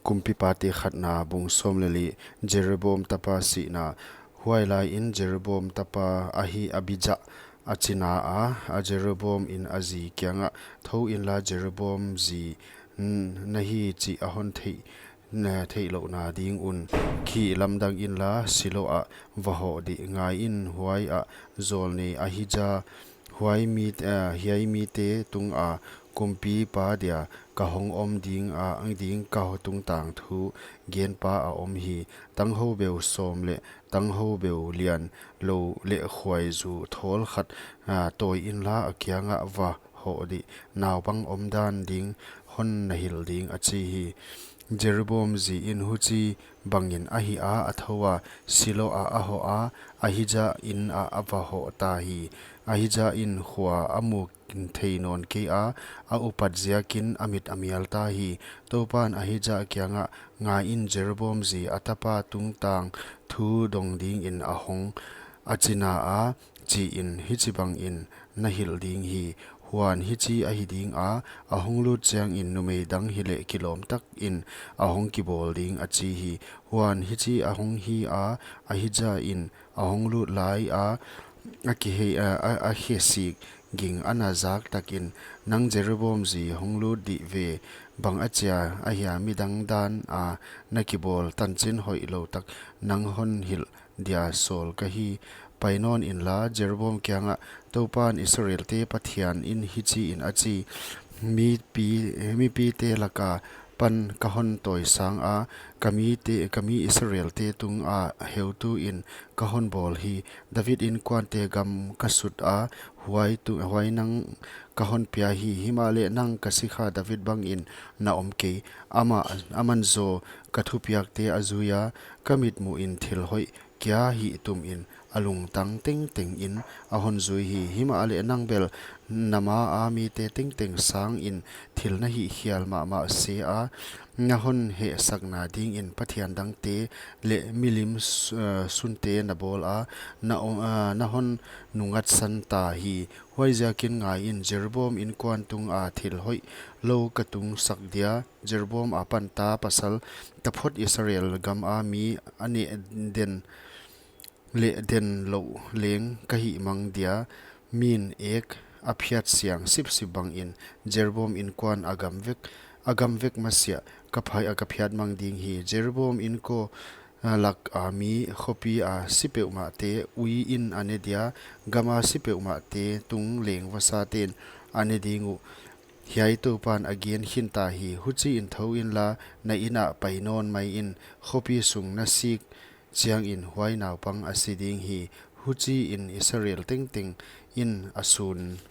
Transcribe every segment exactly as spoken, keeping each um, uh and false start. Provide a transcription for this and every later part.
Kumpipate khatna, bung sawm leh li. Jeroboam tapa sihna. Huailai in Jeroboam tapa ahi Abijah a china a, a Jeroboam in a zi kiangah, Thou inla, Jeroboam zi, n-, na hi chih a hon theih, na theih louhna ding un, khih lamdang inla, Silo ah va hoh dih. Ngai in, huai ah zawlnei Ahijah, huai mi, eh, hiai mite tunga kumpipa dia ka hong om ding a, ding ka tungtang thu genpa a om hi. Tanghou beu sawm leh tanghou beu lian lou leh khuaizu thawl khat, ah, tawi inla a kiangah va hoh dih, naupang omdan ding hon na hilh ding, a chi hi. Jeroboam zi in huchibangin a hih a, a thou a, Silo ah a hoh a, Ahijah in ah a va hoh ta hi. Ahijah in khua a mu thei nawn kei a, a upat ziakin a mit a mial ta hi. Toupan Ahijah kiangah, Ngai in, Jeroboam zi a tapa tungtang thu dong dingin a hong, a china a, chi in, hichibangin na hilh ding hi. Huan hichi ahi ding a, a hong lut chiangin numei dang hileh kilawm takin a hong kibawl ding, a chi hi. Huan hichi a hong hi a, Ahijah in a hong lut lai a, a kihei, a, a, a hesik ging ana zak takin, Nang Jeroboam zi hong lut dih ve, bang achia ahia, midang dan a na kibawl, tanchin hoihlou tak nang hon hilh dia sawl ka hi. Pai nawn inla, Jeroboam kiangah, Toupan Israelte Pathian in hichiin a chi, mipi, mipite laka pan ka hon tawi sang a, ka mite, ka mi Israelte tunga heutu in ka hon bawl hi. David inkuante gam ka sut a, huai tu, huai nang ka hon pia hi. Himahleh nang ka sikha David bangin na om kei. Amah, aman zaw ka thupiakte a zui a, ka mitmuhin thil hoih kia hihtumin a lungtang tengtengin a hon zui hi. Himahleh nang bel na ma a mite tengteng sangin thil na hihkhial mahmah se a, na hon hehsakna dingin pathian dangte leh milim su-, eh, sunte na bawl a, na o-, eh, na hon nungngatsan ta hi. Huaiziakin ngai in, Jeroboam inkuan tunga thil hoihlou ka tungsak dia, Jeroboam apan ta pasal taphot Israel gama mi a neh den leh den louh leng ka hihmang dia, min ek a phiat siang sipsip bangin Jeroboam inkuan a gam vek, a gam vek masiah ka phai a ka phiat mang ding hi. Jeroboam inko, a, laka mi khopia si peuhmahte ui in a ne dia, gama si peuhmahte tung leng vasaten a ne ding uh. Hiai Toupan a gen khin ta hi. Huchiin thou inla, na inah pai nawn mai in, khopi sung na sik chiangin huai naupang a si ding hi. Huchiin Israel tengteng in a sun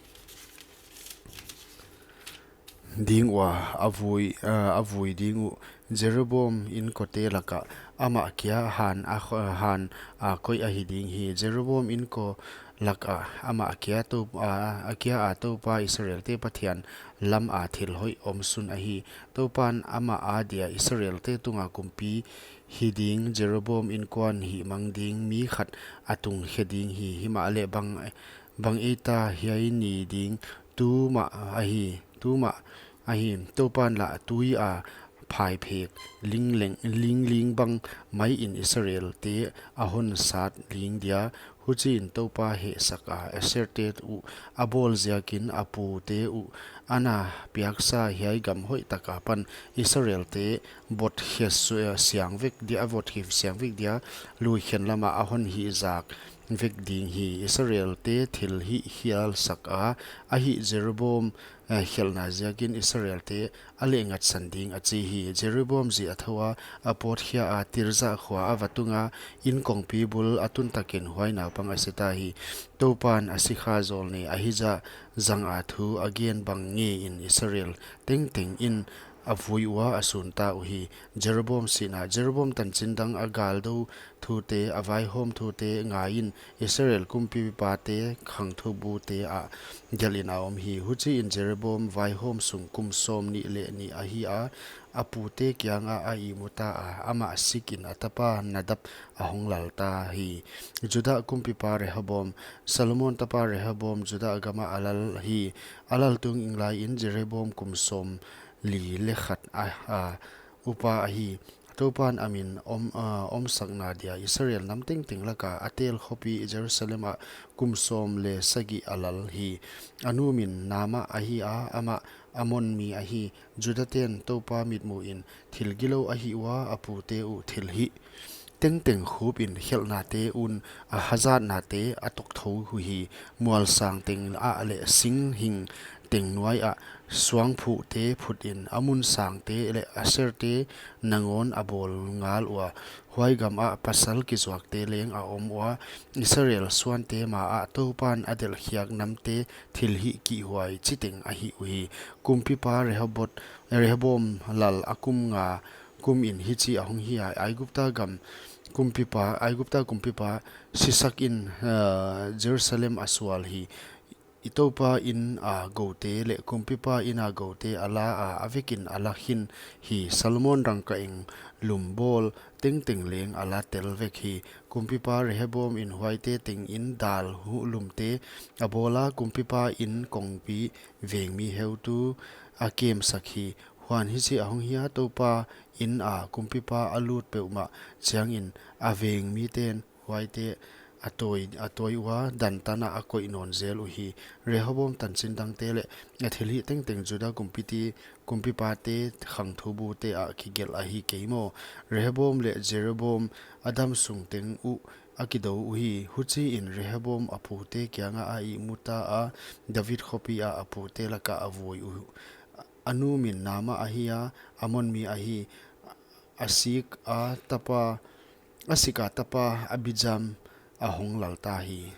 ding ua, a vui, a, a vui ding uh. Jeroboam inkote laka amah kia han a kho-, han a koih ahi ding hi. Jeroboam inko laka amah kia Tou-, a, a kia a Toupa Israelte Pathian lama thil hoih omsun ahi. Toupan amah adia Israelte tunga kumpi hi ding, Jeroboam inkuan hihmang ding mi khat a tungkhe ding hi. Himahleh bang, bang eita hiai ni ding tuma ahi, tuma ahi, Toupan la tuia phaiphek lingleng, lingling bang maiin Israelte a hon sat ling dia. Huchiin Toupa hehsaka Aserte uh a bawl ziakin a pute uh ana piaksa hiai gam hoihtaka pan Israelte botkhe su-, siang vek dia, a botkhe siang vek dia, luikhen lama a hon hihzak vek ding hi. Israelte thil hihkhialsaka a hih Jeroboam, eh, khelhna ziakin Israelte a lehngatsan ding, a chi hi. Jeroboam zi a thou a, a pawtkhia a, Tirza khua a va tunga, inkongpi bul a tun takin huai naupang a si ta hi. Toupan a sikha zawlnei Ahijah zanga thu a gen bang ngeiin Israel tengteng in a vui ua a sun ta uhi. Jeroboam sihna. Jeroboam tanchin dang a galdou thute, a vaihawm thute ngaiin Israel kumpipate khangthobute ah gelhin a om hi. Huchiin Jeroboam vaihawm sung kum sawmnih leh nih ahi a, a pute kianga a ihmu ta a, amah sikin a tapa Nadab a hong lal ta hi. Judah kumpipa Rehoboam. Solomon tapa Rehoboam Judah gama a lal hi. A lal tung inglaiin Jeroboam kum sawmli leh khat a, a upa ahi. Toupan a min om, ah, omsakna dia Israel nam tengteng laka a tel khopi Jerusalem ah kum sawm leh sagih a lal hi. A nu min Naamah ahi a, amah Ammon mi ahi. Judaten Toupa mitmuhin thil gilou a hih ua, a pute uh thilhih tengteng khupin khelhnate un a hazatnate a tokthou uhi. Mual sang teng ah leh sing hing teng nuai ah suangphuhte phutin, a mun sangte leh Aserate nangawn a bawl ngal ua. Huai gam ah pasal kizuakte leng a om ua. Israel suante ma ah Toupan a delhkhiak namte thilhih kihhuai chiteng a hih uhi. Kumpipa Rehoboth, Rehoboam lal a kum nga kumin hichi ahong hi a. Aigupta gam kumpipa, Aigupta kumpipa Sisak in, ah, Jerusalem a sual hi. I Toupa inn a goute leh kumpipa inn a goute a la a, a vekin a la khin hi. Solomon rangkah eng lum bawl tengteng leng a la tel vek hi. Kumpipa Rehoboam in huaite tengin dal hu lumte a bawl a, kumpipa inn kongpi vengmi heutu a kemsak hi. Huan hichi ahong hi a, Toupa inn a kumpipa a lut peuhmah chiangin a vengmiten huaite a tawi, a tawi ua, Dan tan ah a koih nawn zel uhi. Rehoboam tanchin dangte leh a thilhih tengteng Juda kumpite, kumpipate khangthubute ah kigelh ahi kei maw? Rehoboam leh Jeroboam a damsung teng uh a kidou uhi. Huchiin Rehoboam a pute kiangah a ihmu ta a, David khopi ah a pute lakah a vui uh. A nu min Naamah ahi a, Ammon mi ahi. A sik a tapa, a sik a tapa Abijam ahong lal ta hi.